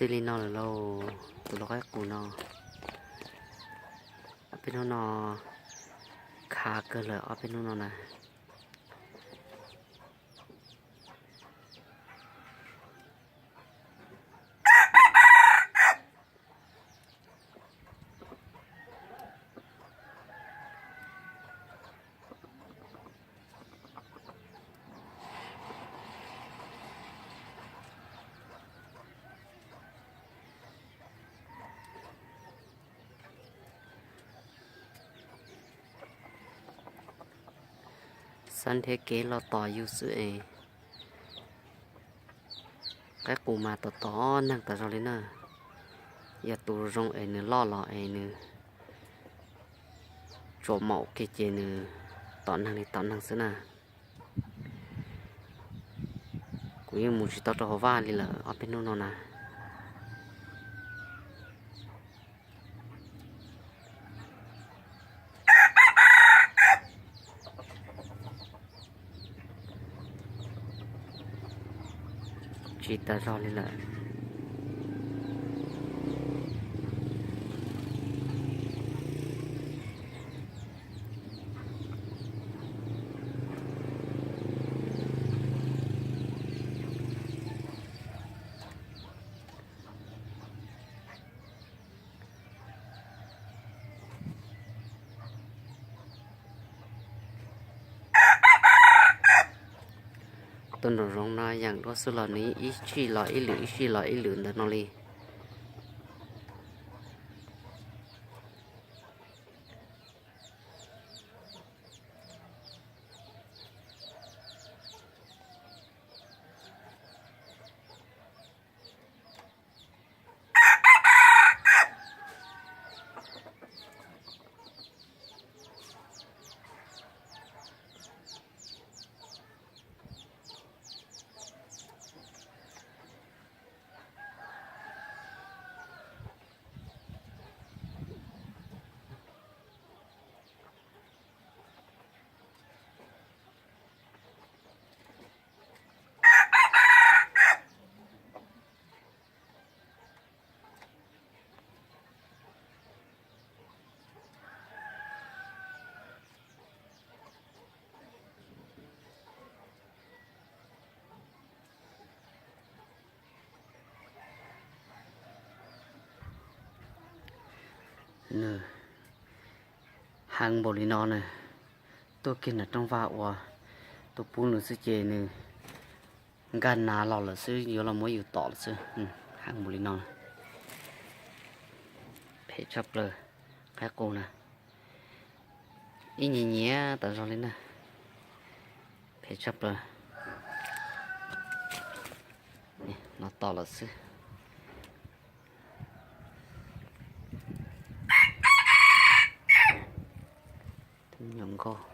Txij li no lawm lauj, tus lau qaib qus no, ob peb hnub no khav kawg lawm ob peb hnub no na. Xab nrhiav kev los tos yus xwb es. Qaib qus mas tos tos neeg tas zog li na. Yog tus zoo es nws loj los es nws tsuas maum kiag ces nws tom neeg li tom neeg xwb na. Kuv yeej mus tsis tau rau hauv vaj li lawm ob peb hnub no na. Tsis tas zog li lawm. Tus nraum zoov no yeem dua xwb los nws ib sij los ib lwm ib sij los ib lwm ntawm no li. Nws heev npaum li no na, tuaj kiag nram rooj vag uas tus pub nws xwb ces nws nkag nav los lawm xwb, yuav los muab yus tom lawm xwb. Heev npaum li no, phem tshaj plaws. Qaib qus na, ib nyias nyias tas zog li na, phem tshaj plaws. Los tom lawm xwb. Nyuam nkauj.